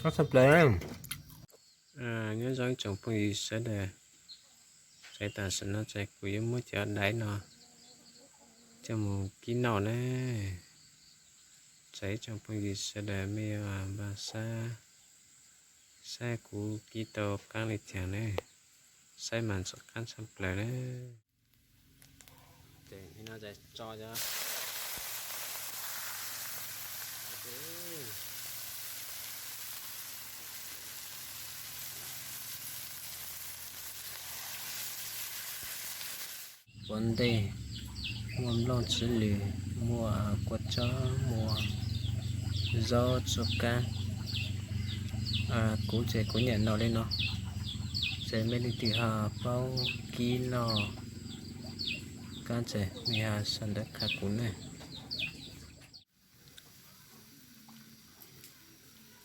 Qab tshaj plaws. Nyob zoo ib tsoom phooj ywg sawv daws, txais tam sim no ces kuv yuav muab cov daiv no coj mus kib noj ne. Txais ib tsoom phooj ywg sawv daws mej yuav npaj sab saib kuv kib tau qaab li caag ne. Saib mas txawm qaab tshaj plaws na. Ces no tso cov ua ntej, muaj nplooj tswv lws, muaj kua txob, muaj zaub tsuag kab. Kuv ces kuv nyiam noj li no, ces mej leej twg ho paub kib noj kab ces mej ho sau ntawv qha kuv ne.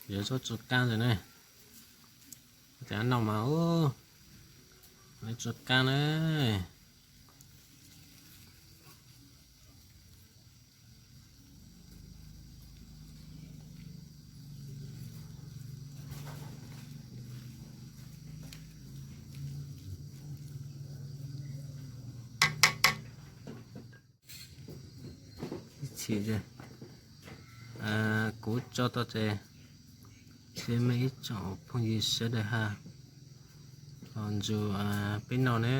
Yuav zaub tsuag kab ntawd ne, cov noj mas ub, yuav tsuag kab na. Ib chim kuv tso tau ces thiab mej ib tsoom phooj ywg sawv daws ha, los ntsug peb noj ne.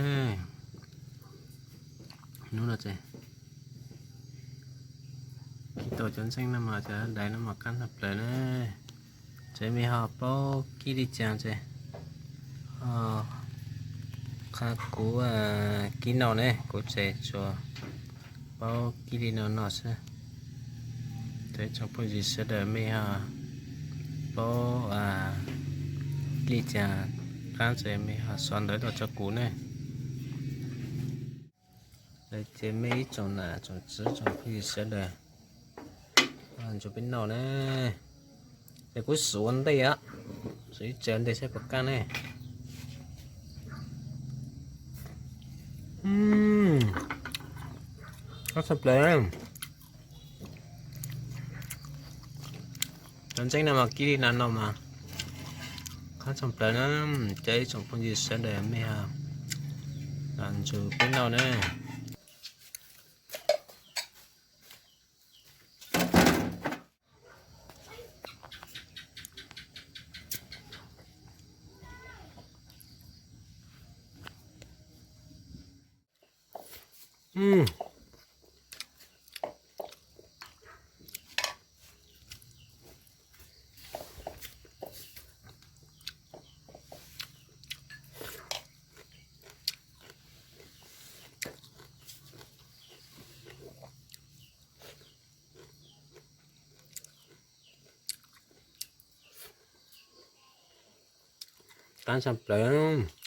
Hnub no ces kib tau cov ntxeeb no mas cov daiv no mas qab tshaj plaws na. Ces mej ho paub kib li cas ces ho qha kuv kib noj ne, kuv ces tsuas paub kib li no no xwb. Ces ib tsoom phooj ywg sawv daws mej ho paub kib li cas qab ces mej ho sau ntawv tuaj rau kuv ne. Ces mej ib tsoom nam tsoom tswv tsoom phooj ywg sawv daws, ntsug peb noj na. Ces kuv xub ua ntej os, xub ib tse ua ntej saib puas qab ne. Qab tshaj plaws. Cov ntxeeb no mas kib li no no mas qab tshaj plaws na. Ces ib tsoom phooj ywg sawv daws mej ho ntsug peb noj na. Qab tshaj plaws.